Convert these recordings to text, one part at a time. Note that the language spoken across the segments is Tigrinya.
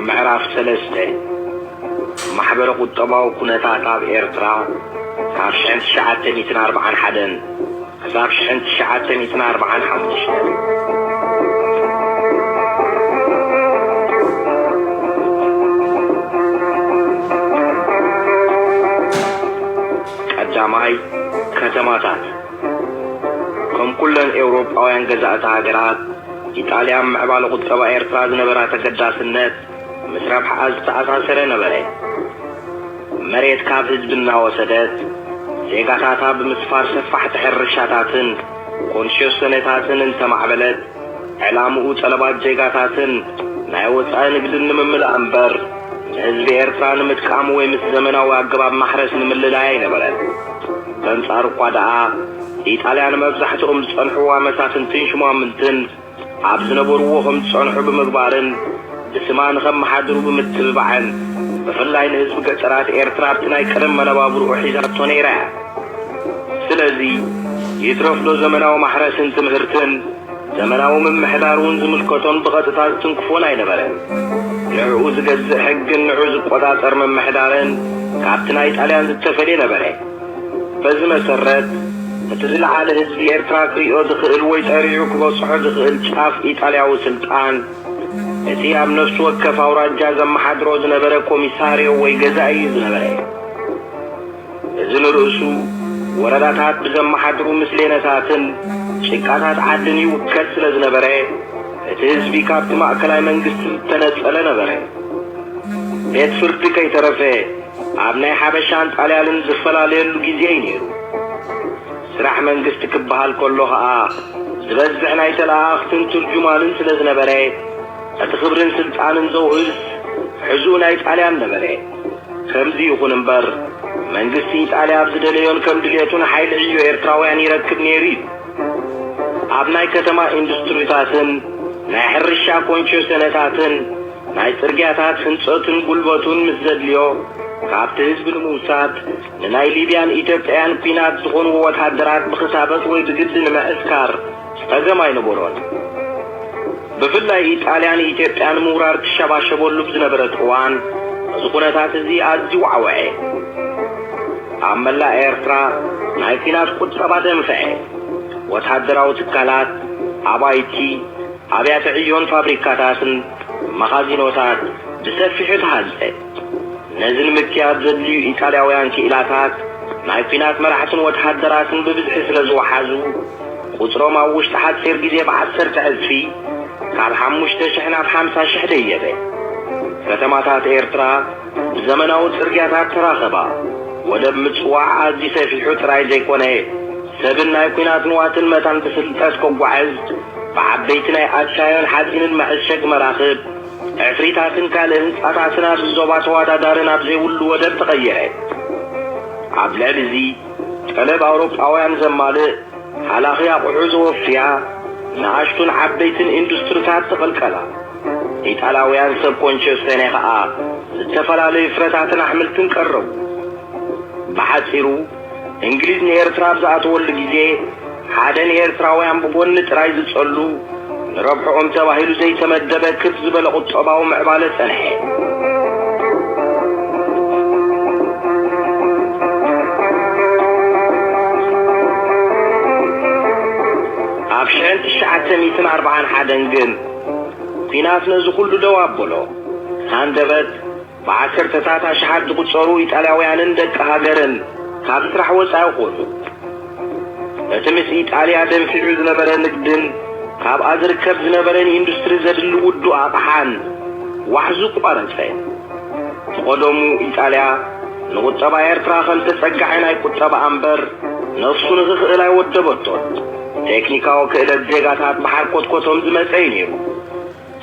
ምዕራፍ ሰለስተ። ማሕበረ ቁጠባዊ ኩነታት ኣብ ኤርትራ ካብ ሽሕን ትሽዓተ ሚእትን ኣርባዓን ሓደን ክሳብ ሽሕን ትሽዓተ ሚእትን ኣርባዓን ሓሙሽተን። ቀዳማይ፣ ከተማታት። ከም ኩለን ኤውሮጳውያን ገዛእቲ ሃገራት፣ ኢጣልያ ኣብ ምዕባለ ቁጠባ ኤርትራ ዝነበራ ተገዳስነት ምስ ረብሓኣ ዝተኣሳሰረ ነበረ። መሬት ካብ ህዝቢ እናወሰደት፣ ዜጋታታ ብምስፋር ሰፋሕቲ ሕርሻታትን ኮንሴሰነታትን እንተማዕበለት፣ ዕላምኡ ጠለባት ዜጋታትን ናይ ወጻኢ ንግድን ንምምላእ እምበር፣ ንህዝቢ ኤርትራ ንምጥቃም ወይ ምስ ዘመናዊ ኣገባብ ማሕረስ ንምልላይ ኣይነበረን። በንጻሩ እኳ ደኣ፣ ኢጣልያ ንመብዛሕትኦም ዝጸንሕዋ መሳፍንትን ሹማምንትን ኣብ ዝነበርዎ ከም ዝጸንሑ ብምግባርን፣ ብስማ ንኸመሓድሩ ብምትብባዕን፣ ብፍላይ ንህዝቢ ገጠራት ኤርትራ ኣብቲ ናይ ቀደም መነባብርኡ ሒዛቶ ነይራ እያ። ስለዚ፣ ይትረፍዶ ዘመናዊ ማሕረስን ትምህርትን፣ ዘመናዊ ምምሕዳር እውን ዝምልከቶን ብቐጥታ ዝትንክፎን ኣይነበረን። ንዕኡ ዝገዝእ ሕግን ንዑ ዝቆጻጸር ምምሕዳርን ካብቲ ናይ ጣልያን ዝተፈልየ ነበረ። በዚ መሰረት፣ እቲ ዝለዓለ ህዝቢ ኤርትራ ክሪኦ ዝኽእል ወይ ጸሪዑ ክበጽሖ ዝኽእል ጫፍ ኢጣልያዊ ስልጣን፣ እቲ ኣብ ነፍሲ ወከፍ ኣውራጃ ዘመሓድሮ ዝነበረ ኮሚሳርዮ ወይ ገዛኢ እዩ ዝነበረ። እዚ ንርእሱ፣ ወረዳታት ብዘመሓድሩ ምስሌነታትን ጭቃታት ዓድን ይውከል ስለ ዝነበረ፣ እቲ ህዝቢ ካብቲ ማእከላይ መንግስቲ ዝተነጸለ ነበረ። ቤት ፍርዲ ከይተረፈ፣ ኣብ ናይ ሓበሻን ጣልያንን ዝፈላለየሉ ግዜ እዩ ነይሩ። ስራሕ መንግስቲ ክበሃል ከሎ ኸኣ፣ ዝበዝሕ ናይ ተለኣኣኽትን ትርጁማንን ስለ ዝነበረ፣ እቲ ክብርን ስልጣንን ዘውህስ ሕዙእ ናይ ጣልያን ነበረ። ከምዚ ይኹን እምበር፣ መንግስቲ ኢጣልያ ኣብ ዝደለዮን ከም ድሌቱን ሓይሊ ዕዮ ኤርትራውያን ይረክብ ነይሩ እዩ። ኣብ ናይ ከተማ ኢንዱስትሪታትን ናይ ሕርሻ ኮንሴሰነታትን ናይ ጽርግያታት ህንጸትን ጉልበቱን ምስ ዘድልዮ፣ ካብቲ ህዝቢ ንምውሳድ ንናይ ሊብያን ኢትዮጵያን ኲናት ዝኾንዎ ወተሃደራት ብኽታበት ወይ ብግዲ ንምዕስካር ጸገም ኣይነበሮን። ብፍላይ ኢጣልያ ንኢትዮጵያ ንምውራር ትሸባሸበሉ ብዝነበረት እዋን፣ እዚ ኩነታት እዚ ኣዝዩ ዓወዐ። ኣብ መላእ ኤርትራ ናይ ኲናት ቁጠባ ደንፍዐ። ወተሃደራዊ ትካላት፣ ኣባይቲ፣ ኣብያተ ዕዮን ፋብሪካታትን መኻዚኖታት ብሰፊሑ ተሃንጸ። ነዚ ንምክያድ ዘድልዩ ኢጣልያውያን ክኢላታት ናይ ኲናት መራሕትን ወተሃደራትን ብብዝሒ ስለ ዝወሓዙ፣ ቁጽሮም ኣብ ውሽጢ ሓጺር ግዜ ብዓሰርተ ዕጽፊ፣ ካብ ሓሙሽተ ሽሕ ናብ ሓምሳ ሽሕ ደየበ። ከተማታት ኤርትራ ብዘመናዊ ጽርግያታት ተራኸባ። ወደብ ምጽዋዕ ኣዝዩ ሰፊሑ ጥራይ ዘይኮነ፣ ሰብን ናይ ኲናት ንዋትን መታን ብፍልጠት ከጓዕዝ፣ ብዓበይቲ ናይ ኣቻዮን ሓጺንን መዐሸጊ መራኽብ፣ ዕፍሪታትን ካልእ ህንጻታትን ኣብዚ ዞባ ተወዳዳሪ ናብ ዘይብሉ ወደብ ተቐየረ። ኣብ ልዕሊ እዚ፣ ጠለብ ኣውሮጳውያን ዘማልእ፣ ሃላኺ ኣቑሑ ዘወፍያ፣ ንኣሽቱን ዓበይትን ኢንዱስትሪታት ተቐልቀላ። ኢጣልያውያን ሰብ ኮንቸስቴኔ ኸኣ፣ ዝተፈላለዩ ፍረታትን ኣሕምልትን ቀረቡ። ብሓጺሩ፣ እንግሊዝ ንኤርትራ ኣብ ዝኣተወሉ ግዜ፣ ሓደ ንኤርትራውያን ብጎኒ ጥራይ ዝጸሉ፣ ንረብሕኦም ተባሂሉ ዘይተመደበ ክብ ዝበለ ቁጠባዊ ምዕባለ ጸንሐ። ኣብ ሽሕን ትሽዓተ ሚእትን ኣርባዓን ሓደን ግን፣ ኲናት ነዚ ኩሉ ደው ኣበሎ። ሃንደበት፣ ብዓሰርተታት ኣሽሓት ዝቑጸሩ ኢጣልያውያንን ደቂ ሃገርን ካብ ስራሕ ወጻኢ ኮኑ። እቲ ምስ ኢጣልያ ደንፊዑ ዝነበረ ንግድን ካብኣ ዝርከብ ዝነበረ ንኢንዱስትሪ ዘድሊ ውዱእ ኣቕሓን ዋሕዙ ቋረጸ። ብቐደሙ ኢጣልያ ንቑጠባ ኤርትራ ከም ተጸጋዒ ናይ ቁጠባ እምበር፣ ነፍሱ ንኽኽእል ኣይወደበቶን። ቴክኒካዊ ክእለት ዜጋታት ብሓርኮትኮቶም ዝመጸ እዩ ነይሩ።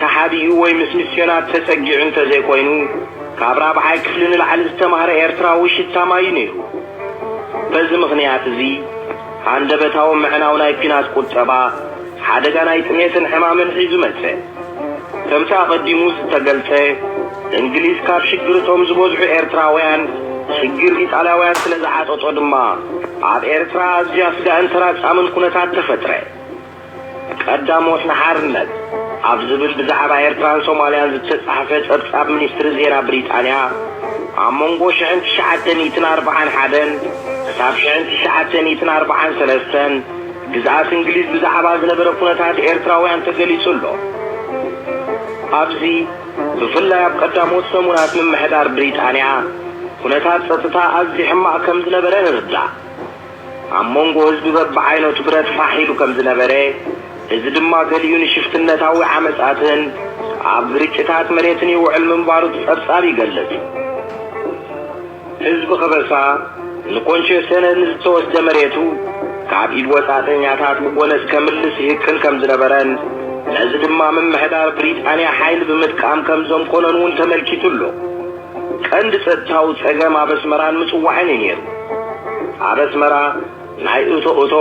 ተሓቢኡ ወይ ምስ ሚስዮናት ተጸጊዑ እንተዘይኮይኑ፣ ካብ ራብዓይ ክፍሊ ንላዕሊ ዝተማህረ ኤርትራዊ ሽታማይ እዩ ነይሩ። በዚ ምኽንያት እዚ፣ ሃንደበታዊ ምዕናው ናይ ኲናት ቁጠባ፣ ሓደጋ ናይ ጥሜትን ሕማምን ሒዙ መጸ። ከምቲ ኣቐዲሙ ዝተገልጸ፣ እንግሊዝ ካብ ሽግር እቶም ዝበዝሑ ኤርትራውያን ሽግር ኢጣልያውያን ስለ ዝዓጠጦ ድማ ኣብ ኤርትራ ኣዝዩ ኣስጋእን ተራጻምን ኩነታት ተፈጥረ። ቀዳሞት ንሓርነት ኣብ ዝብል ብዛዕባ ኤርትራን ሶማልያን ዝተጻሕፈ ጸብጻብ ሚኒስትሪ ዜና ብሪጣንያ፣ ኣብ መንጎ ሽሕን ትሽዓተ ሚእትን ኣርብዓን ሓደን ክሳብ ሽሕን ትሽዓተ ሚእትን ኣርብዓን ሰለስተን ግዝኣት እንግሊዝ ብዛዕባ ዝነበረ ኩነታት ኤርትራውያን ተገሊጹ ኣሎ። ኣብዚ ብፍላይ ኣብ ቀዳሞት ሰሙናት ምምሕዳር ብሪጣንያ ኩነታት ጸጥታ ኣዝዩ ሕማቕ ከም ዝነበረ ንርዳእ። ኣብ መንጎ ህዝቢ በብዓይነቱ ብረት ፋሕ ኢሉ ከም ዝነበረ፣ እዚ ድማ ገሊኡ ንሽፍትነታዊ ዓመጻትን ኣብ ግርጭታት መሬትን ይውዕል ምንባሩ እቲ ጸብጻብ ይገልጽ። ህዝቢ ከበሳ ንኮንቼሰነ ንዝተወስደ መሬቱ ካብ ኢድ ወጻእተኛታት ብጎነስ ከምልስ ይህቅን ከም ዝነበረን፣ ነዚ ድማ ምምሕዳር ብሪጣንያ ሓይሊ ብምጥቃም ከም ዘምኮነን እውን ተመልኪቱ ኣሎ። ቀንዲ ጸጥታዊ ጸገም ኣብ ኣስመራን ምጽዋዕን እዩ ነይሩ። ኣብ ኣስመራ ናይ እቶ እቶ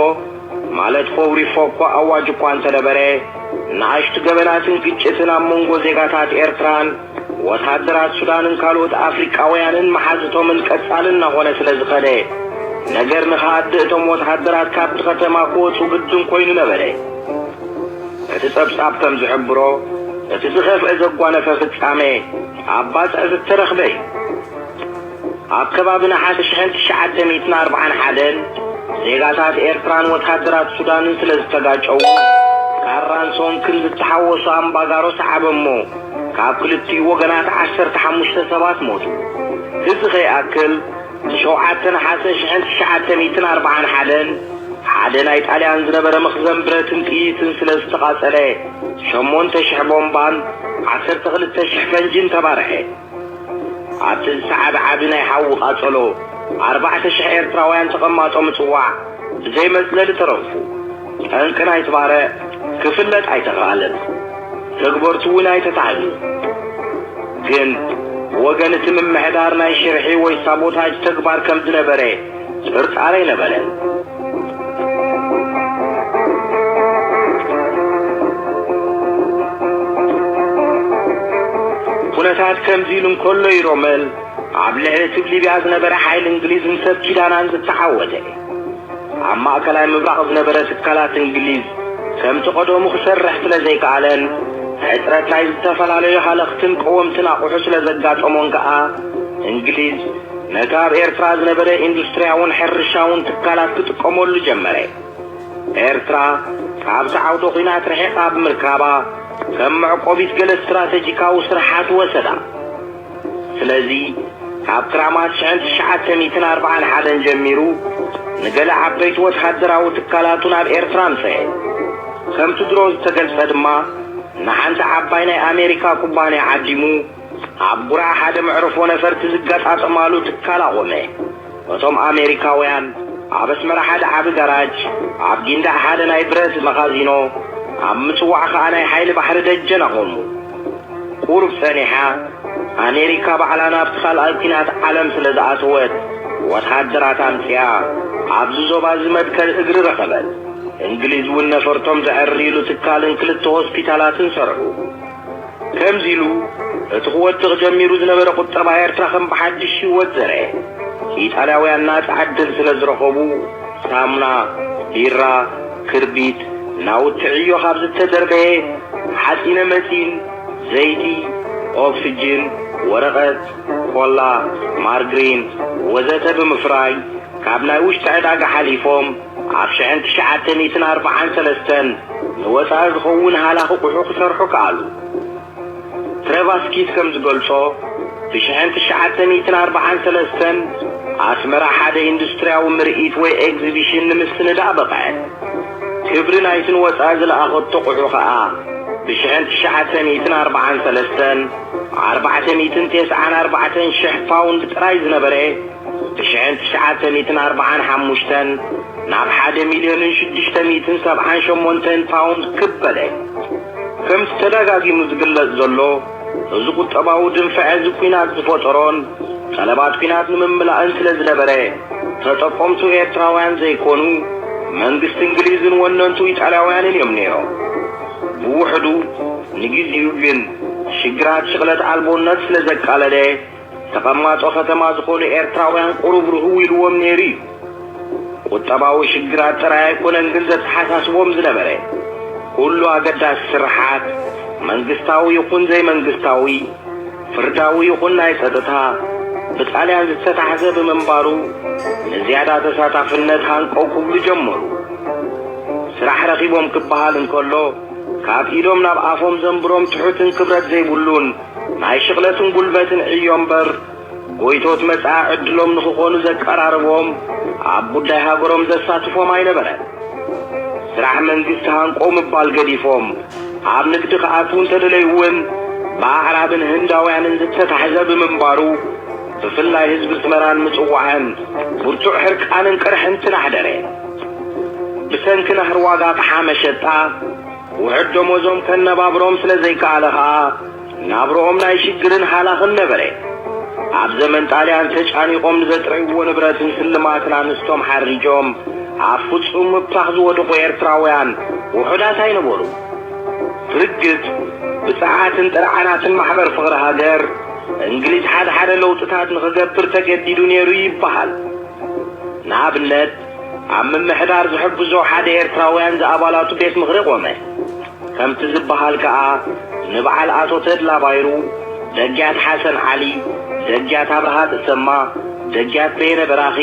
ማለት ፎውሪፎ እኳ ኣዋጅ እኳ እንተነበረ፣ ንኣሽቱ ገበናትን ግጭትን ኣብ መንጎ ዜጋታት ኤርትራን ወተሃደራት ሱዳንን ካልኦት ኣፍሪቃውያንን መሓዝቶምን ቀጻሊ እናኾነ ስለ ዝኸደ፣ ነገር ንኸኣዲ እቶም ወተሃደራት ካብቲ ከተማ ክወጹ ግድን ኮይኑ ነበረ። እቲ ጸብጻብ ከም ዝሕብሮ፣ እቲ ዝኸፍአ ዘጓነፈ ፍጻሜ ኣብ ባጽዕ ዝተረኽበ እዩ። ኣብ ከባቢ ነሓሰ ሽሕን ትሽዓተ ሚእትን ኣርብዓን ሓደን ዜጋታት ኤርትራን ወተሃደራት ሱዳንን ስለ ዝተጋጨዉ፣ ካራን ሶንክን ዝተሓወሱ ኣምባጋሮ ሰዓበ እሞ፣ ካብ ክልቲኡ ወገናት ዓሰርተ ሓሙሽተ ሰባት ሞቱ። እዚ ከይኣክል፣ ሸውዓተ ነሓሰ ሽሕን ትሽዓተ ሚእትን ኣርብዓን ሓደን ሓደ ናይ ጣልያን ዝነበረ መኽዘን ብረትን ጥይትን ስለ ዝተቓጸለ፣ ሸሞንተ ሽሕ ቦምባን ዓሰርተ ክልተ ሽሕ ፈንጂን ተባርሐ። ኣብቲ ዝሰዓበ ዓቢ ናይ ሓዊ ቃጸሎ፣ ኣርባዕተ ሽሕ ኤርትራውያን ተቐማጦ ምጽዋዕ ብዘይ መጽለሊ ተረፉ። ጠንቂ ናይቲ ባርዕ ክፍለጥ ኣይተኻእለን። ተግበርቱ እውን ኣይተታሕዙ። ግን ብወገን እቲ ምምሕዳር ናይ ሽርሒ ወይ ሳቦታጅ ተግባር ከም ዝነበረ ጥርጣረ ኣይነበረን። ኩነታት ከምዚ ኢሉ እንከሎ እዩ ሮመል ኣብ ልዕሊ እቲ ብሊብያ ዝነበረ ሓይሊ እንግሊዝን ሰብ ኪዳናን ዝተዓወተ። ኣብ ማእከላይ ምብራቕ ዝነበረ ትካላት እንግሊዝ ከምቲ ቀደሙ ክሰርሕ ስለ ዘይከኣለን፣ ሕጽረት ናይ ዝተፈላለዩ ሃለኽትን ቀወምትን ኣቑሑ ስለ ዘጋጠሞን ከኣ፣ እንግሊዝ ነቲ ኣብ ኤርትራ ዝነበረ ኢንዱስትርያውን ሕርሻውን ትካላት ክጥቀመሉ ጀመረ። ኤርትራ ካብቲ ዓውደ ኲናት ርሒቓ ብምርካባ፣ ከም መዕቆቢት ገለ ስትራተጂካዊ ስርሓት ወሰዳ። ስለዚ፣ ካብ ክራማት ሽሕን ትሽዓተ ሚእትን ኣርብዓን ሓደን ጀሚሩ፣ ንገለ ዓበይቲ ወተሃደራዊ ትካላቱ ናብ ኤርትራ ኣምጽአ። ከምቲ ድሮ ዝተገልጸ ድማ፣ ንሓንቲ ዓባይ ናይ ኣሜሪካ ኩባንያ ዓዲሙ፣ ኣብ ጉራዕ ሓደ መዕርፎ ነፈርቲ ዝገጣጠማሉ ትካል ኣቖመ። እቶም ኣሜሪካውያን ኣብ ኣስመራ ሓደ ዓቢ ጋራጅ፣ ኣብ ጊንዳዕ ሓደ ናይ ብረት መኻዚኖ፣ ኣብ ምጽዋዕ ከኣ ናይ ሓይሊ ባሕሪ ደጀን ኣቖሙ። ቁሩብ ጸኒሓ፣ ኣሜሪካ ባዕላ ናብቲ ካልኣይ ኲናት ዓለም ስለ ዝኣተወት፣ ወተሃደራት ኣምጺኣ፣ ኣብዚ ዞባ እዚ መትከል እግሪ ረኸበት። እንግሊዝ እውን ነፈርቶም ዘዐርይሉ ትካልን ክልተ ሆስፒታላትን ሰርሑ። ከምዚ ኢሉ፣ እቲ ክወድቕ ጀሚሩ ዝነበረ ቁጠባ ኤርትራ ከም ብሓድሽ ህይወት ዘርአ። ኢጣልያውያን ናጻ ዕድል ስለ ዝረኸቡ፣ ሳሙና፣ ቢራ፣ ክርቢት፣ ናውቲ ዕዮ ካብ ዝተደርበየ፣ ሓጺነ መጺን፣ ዘይቲ፣ ኦክስጅን፣ ወረቐት፣ ኮላ፣ ማርግሪን፣ ወዘተ ብምፍራይ፣ ካብ ናይ ውሽጢ ዕዳጋ ሓሊፎም፣ ኣብ ሽሕን ትሽዓተ ሚእትን ኣርብዓን ሰለስተን ንወጻኢ ዝኸውን ሃላኺ ቁሑ ክሰርሑ ከኣሉ። ትሬቫስኪት ከም ዝገልጾ፣ ብሽሕን ትሽዓተ ሚእትን ኣርብዓን ሰለስተን ኣስመራ ሓደ ኢንዱስትርያዊ ምርኢት ወይ ኤግዚቢሽን ንምስንዳእ በቕዐ። ክብሪ ናይቲ ንወጻኢ ዝለኣኸቶ ቁሑ ኸኣ፣ ብሽሕን ትሽዓተ ሚእትን ኣርብዓን ሰለስተን ኣርባዕተ ሚእትን ተስዓን ኣርባዕተን ሽሕ ፓውንድ ጥራይ ዝነበረ፣ ብሽሕን ትሽዓተ ሚእትን ኣርብዓን ሓሙሽተን ናብ ሓደ ሚልዮንን ሽዱሽተ ሚእትን ሰብዓን ሸሞንተን ፓውንድ ክብ በለ። ከምቲ ተደጋጊሙ ዝግለጽ ዘሎ፣ እዚ ቁጠባዊ ድንፍዐ እዚ ኲናት ዝፈጠሮን ጠለባት ኲናት ንምምላእን ስለ ዝነበረ፣ ተጠቀምቱ ኤርትራውያን ዘይኮኑ፣ መንግስቲ እንግሊዝን ወነንቱ ኢጣልያውያንን እዮም ነይሮም። ብውሕዱ፣ ንግዜኡ ግን፣ ሽግራት ሽቕለት ኣልቦነት ስለ ዘቃለለ፣ ተቐማጦ ከተማ ዝኾኑ ኤርትራውያን ቁሩብ ርህው ኢልዎም ነይሩ እዩ። ቁጠባዊ ሽግራት ጥራይ ኣይኮነን ግን ዘተሓሳስቦም ዝነበረ። ኩሉ ኣገዳሲ ስርሓት፣ መንግስታዊ ይኹን ዘይመንግስታዊ፣ ፍርዳዊ ይኹን ናይ ጸጥታ፣ ብጣልያን ዝተታሕዘ ብምንባሩ፣ ንዝያዳ ተሳታፍነት ሃንቀው ክብሉ ጀመሩ። ስራሕ ረኺቦም ክበሃል እንከሎ፣ ካብ ኢዶም ናብ ኣፎም ዘንብሮም ትሑትን ክብረት ዘይብሉን ናይ ሽቕለትን ጉልበትን ዕዮ እምበር፣ ጎይቶት መጻኢ ዕድሎም ንኽኾኑ ዘቀራርቦም፣ ኣብ ጉዳይ ሃገሮም ዘሳትፎም ኣይነበረን። ስራሕ መንግስቲ ሃንቆ ምባል ገዲፎም፣ ኣብ ንግዲ ክኣትዉ እንተደለዩ እውን፣ ብኣዕራብን ህንዳውያንን ዝተታሕዘ ብምንባሩ፣ ብፍላይ ህዝቢ ኣስመራን ምጽዋዕን ብርቱዕ ሕርቃንን ቅርሕንትን ኣሕደረ። ብሰንኪ ናህሪ ዋጋ ኣቕሓ መሸጣ፣ ውሑድ ደሞዞም ከነባብሮም ስለ ዘይከኣለ ኸኣ፣ ናብርኦም ናይ ሽግርን ሃላኽን ነበረ። ኣብ ዘመን ጣልያን ተጫኒቖም ንዘጥረይዎ ንብረትን ስልማትን ኣንስቶም ሓሪጆም፣ ኣብ ፍጹም ምብታኽ ዝወደቑ ኤርትራውያን ውሑዳት ኣይነበሩ። ርግጽ፣ ብጸዓትን ጥርዓናትን ማሕበር ፍቕሪ ሃገር፣ እንግሊዝ ሓደ ሓደ ለውጥታት ንኽገብር ተገዲዱ ነይሩ ይበሃል። ንኣብነት፣ ኣብ ምምሕዳር ዝሕግዞ ሓደ ኤርትራውያን ዝኣባላቱ ቤት ምኽሪ ቆመ። ከምቲ ዝበሃል ከኣ፣ ንበዓል ኣቶ ተድላ ባይሩ፣ ደጊያት ሓሰን ዓሊ፣ ደጊያት ኣብርሃ ተሰማ፣ ደጊያት በየነ በራኺ፣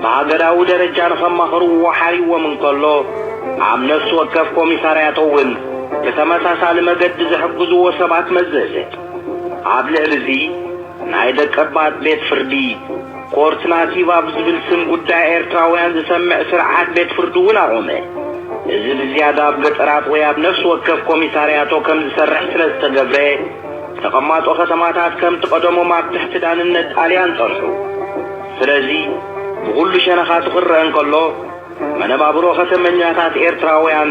ብሃገራዊ ደረጃ ንኸማኽርዎ ሓርይዎም እንከሎ፣ ኣብ ነፍሲ ወከፍ ኮሚሳርያቶ እውን ብተመሳሳሊ መገዲ ዝሕግዝዎ ሰባት መዘዘ። ኣብ ልዕሊ እዚ፣ ናይ ደቀባት ቤት ፍርዲ፣ ኮርት ናቲቭ ኣብ ዝብል ስም ጉዳይ ኤርትራውያን ዝሰምዕ ስርዓት ቤት ፍርዲ እውን ኣቖመ። እዚ ብዝያዳ ኣብ ገጠራት ወይ ኣብ ነፍሲ ወከፍ ኮሚሳርያቶ ከም ዝሰርሕ ስለ ዝተገብረ፣ ተቐማጦ ከተማታት ከምቲ ቀደሞም ኣብ ትሕቲ ዳንነት ጣልያን ጸንሑ። ስለዚ፣ ብኹሉ ሸነኻቱ ክረአ እንከሎ፣ መነባብሮ ከተመኛታት ኤርትራውያን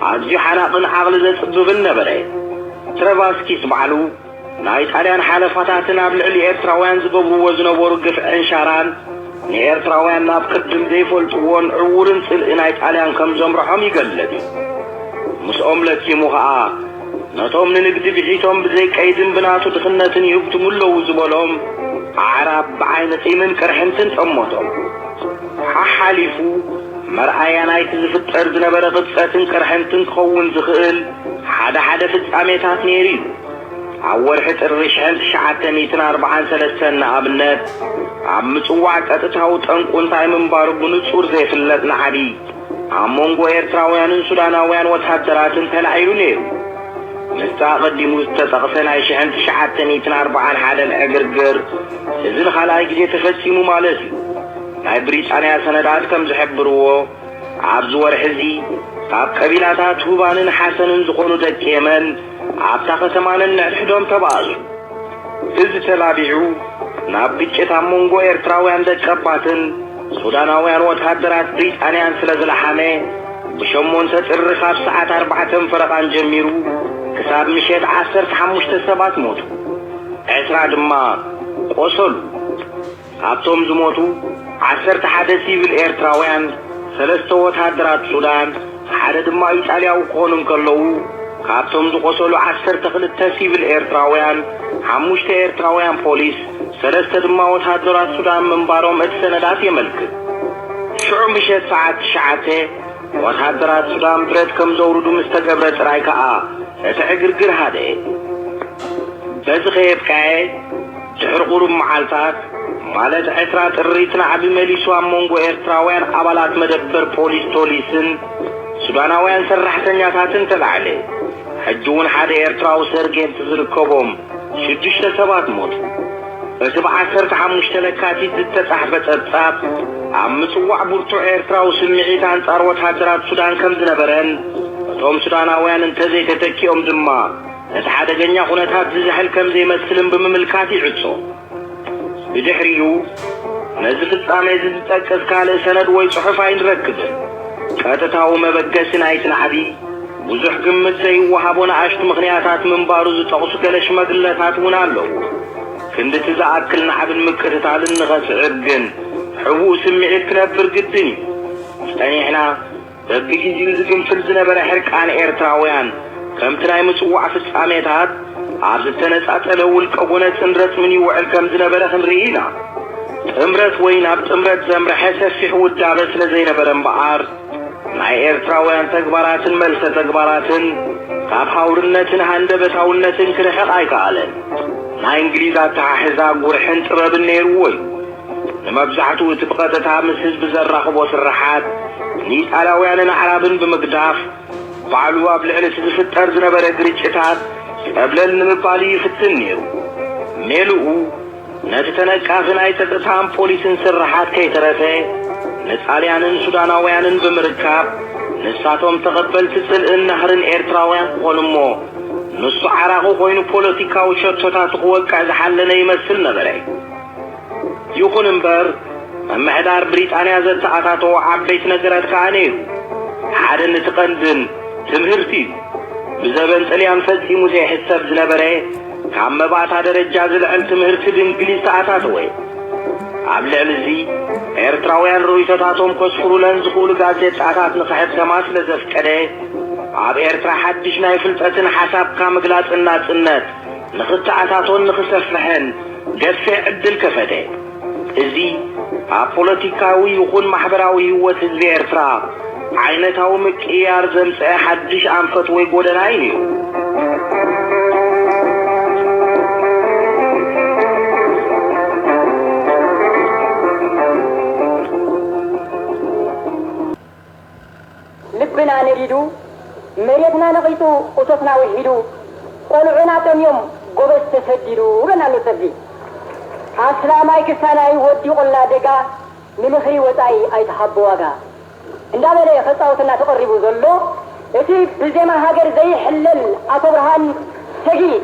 ኣዝዩ ሓናቕን ዓቕሊ ዘጽብብን ነበረ። ትረቫስኪስ ባዕሉ፣ ናይ ጣልያን ሓለፋታትን ኣብ ልዕሊ ኤርትራውያን ዝገብርዎ ዝነበሩ ግፍዕን ሻራን፣ ንኤርትራውያን ናብ ቅድም ዘይፈልጥዎን ዕዉርን ጽልኢ ናይ ጣልያን ከም ዘምርሖም ይገልጽ። ምስኦም ለኪሙ ኸኣ፣ ነቶም ንንግዲ ብሒቶም ብዘይ ቀይድን ብናቱ ድኽነትን ይህብትሙ ኣለዉ ዝበሎም ኣዕራብ ብዓይኒ ቂምን ቅርሕንትን ጠመቶም። ሓሓሊፉ፣ መርኣያ ናይቲ ዝፍጠር ዝነበረ ቅብጸትን ቅርሕንትን ክኸውን ዝኽእል ሓደ ሓደ ፍጻሜታት ነይሩ እዩ። ኣብ ወርሒ ጥሪ ሽሕን ትሽዓተ ሚእትን ኣርባዓን ሰለስተን ንኣብነት፣ ኣብ ምጽዋዕ ቀጥታዊ ጠንቁ እንታይ ምንባሩ ብንጹር ዘይፍለጥ ናዕቢ ኣብ መንጎ ኤርትራውያንን ሱዳናውያን ወተሃደራትን ተላዒሉ ነይሩ። ምስቲ ኣቐዲሙ ዝተጠቕሰ ናይ ሽሕን ትሽዓተ ሚእትን ኣርባዓን ሓደን ዕግርግር፣ እዚ ንኻልኣይ ግዜ ተፈጺሙ ማለት እዩ። ናይ ብሪጣንያ ሰነዳት ከም ዝሕብርዎ፣ ኣብዚ ወርሒ እዚ፣ ካብ ቀቢላታት ሁባንን ሓሰንን ዝኾኑ ደቂ የመን፣ ኣብታ ከተማ ነንሕድሕዶም ተባእሱ። እዚ ተላቢዑ፣ ናብ ግጭት ኣብ መንጎ ኤርትራውያን ደቀባትን ሱዳናውያን ወተሃደራት ብሪጣንያን ስለ ዝለሓመ፣ ብሸሞንተ ጥሪ ካብ ሰዓት ኣርባዕተን ፈረቓን ጀሚሩ፣ ክሳብ ምሸት ዓሰርተ ሓሙሽተ ሰባት ሞቱ። ዕስራ ድማ ቆሰሉ። ካብቶም ዝሞቱ፣ ዓሰርተ ሓደ ሲቪል ኤርትራውያን፣ ሰለስተ ወተሃደራት ሱዳን፣ ሓደ ድማ ኢጣልያዊ ክኾኑ እንከለዉ፣ ካብቶም ዝቆሰሉ ዓሰርተ ክልተ ሲቪል ኤርትራውያን፣ ሓሙሽተ ኤርትራውያን ፖሊስ፣ ሰለስተ ድማ ወተሃደራት ሱዳን ምንባሮም እቲ ሰነዳት የመልክት። ሽዑ ምሸት ሰዓት ትሽዓተ፣ ወተሃደራት ሱዳን ብረት ከም ዘውርዱ ምስ ተገብረ ጥራይ ከኣ፣ እቲ ዕግርግር ሃደኤ። በዚ ከየብቀዐ፣ ድሕሪ ቁሩብ መዓልታት፣ ማለት ዕስራ ጥሪ፣ እቲ ናዕቢ መሊሱ ኣብ መንጎ ኤርትራውያን ኣባላት መደበር ፖሊስ ቶሊስን ሱዳናውያን ሰራሕተኛታትን ተላዕለ። ሕጂ እውን ሓደ ኤርትራዊ ሰርጌንት ዝርከቦም ሽዱሽተ ሰባት ሞቱ። እቲ ብዓሰርተ ሓሙሽተ ለካቲት ዝተጻሕፈ ጸብጻብ፣ ኣብ ምጽዋዕ ብርቱዕ ኤርትራዊ ስምዒት ኣንጻር ወተሃደራት ሱዳን ከም ዝነበረን፣ እቶም ሱዳናውያን እንተዘይተተኪኦም ድማ፣ ነቲ ሓደገኛ ኩነታት ዝዝሕል ከም ዘይመስልን ብምምልካት ይዕጾ። ብድሕሪኡ፣ ነዚ ፍጻሜ እዚ ዝጠቅስ ካልእ ሰነድ ወይ ጽሑፍ ኣይንረክብን። ቀጥታዊ መበገሲ ናይቲ ናዕቢ፣ ብዙሕ ግምት ዘይወሃቦ ንኣሽቱ ምኽንያታት ምንባሩ ዝጠቕሱ ገለ ሽመግለታት እውን ኣለዉ። ክንድቲ ዝኣክል ናዕብን ምቅትታልን ንኸስዕብ ግን፣ ሕቡእ ስምዒት ክነብር ግድን እዩ። ጸኒሕና፣ በብግዜኡ ዝግንፍል ዝነበረ ሕርቃን ኤርትራውያን፣ ከምቲ ናይ ምጽዋዕ ፍጻሜታት፣ ኣብ ዝተነጻጸለ ውልቀ ጎነጽን ረጽምን ይውዕል ከም ዝነበረ ክንርኢ ኢና። ጥምረት ወይ ናብ ጥምረት ዘምርሐ ሰፊሕ ውዳበ ስለ ዘይነበረ እምበኣር፣ ናይ ኤርትራውያን ተግባራትን መልሰ ተግባራትን ካብ ሃውርነትን ሃንደበታውነትን ክርሕቕ ኣይከኣለን። ናይ እንግሊዝ ኣተሓሕዛ ጉርሕን ጥበብን ነይርዎ እዩ። ንመብዛሕትኡ እቲ ብቐጥታ ምስ ህዝቢ ዘራኽቦ ስርሓት ንኢጣልያውያንን ኣዕራብን ብምግዳፍ፣ ባዕሉ ኣብ ልዕሊ እቲ ዝፍጠር ዝነበረ ግርጭታት ጸብለል ንምባል ይፍትን ነይሩ። ሜልኡ ነቲ ተነቃፊ ናይ ጸጥታን ፖሊስን ስርሓት ከይተረፈ ንጣልያንን ሱዳናውያንን ብምርካብ፣ ንሳቶም ተቐበልቲ ጽልእን ናህርን ኤርትራውያን ክኾኑ እሞ፣ ንሱ ዓራቑ ኮይኑ ፖለቲካዊ ሸቶታቱ ክወቅዕ ዝሓለነ ይመስል ነበረ። ይኹን እምበር፣ ምምሕዳር ብሪጣንያ ዘተኣታተዎ ዓበይቲ ነገራት ከኣ ነይሩ። ሓደን እቲ ቀንድን ትምህርቲ እዩ። ብዘበን ጥልያን ፈጺሙ ዘይሕሰብ ዝነበረ፣ ካብ መባእታ ደረጃ ዝልዕል ትምህርቲ ብእንግሊዝ ተኣታተወ። ኣብ ልዕሊ እዚ፣ ኤርትራውያን ርእይቶታቶም ከስፍሩለን ዝኽእሉ ጋዜጣታት ንኽሕተማ ስለ ዘፍቀደ፣ ኣብ ኤርትራ ሓድሽ ናይ ፍልጠትን ሓሳብካ ምግላጽን ናጽነት ንኽተኣታቶን ንኽሰፍሕን ገፊሕ ዕድል ከፈተ። እዚ ኣብ ፖለቲካዊ ይኹን ማሕበራዊ ህይወት ህዝቢ ኤርትራ ዓይነታዊ ምቅይያር ዘምጽአ ሓድሽ ኣንፈት ወይ ጎደና እዩ ነይሩ። ልብና ነዲዱ፣ መሬትና ነቒጹ፣ እቶትና ውሒዱ፣ ቆልዑና ጠምዮም፣ ጎበዝ ተሰዲዱ በና ኣሎ ሰልፊ። ኣስላማይ ክሳናይ ወዲቑልና ደጋ፣ ንምኽሪ ወጻኢ ኣይትሃቦ ዋጋ እንዳበለ ከጻውተና ተቐሪቡ ዘሎ፣ እቲ ብዜማ ሃገር ዘይሕለል ኣቶ ብርሃን ሰጊድ።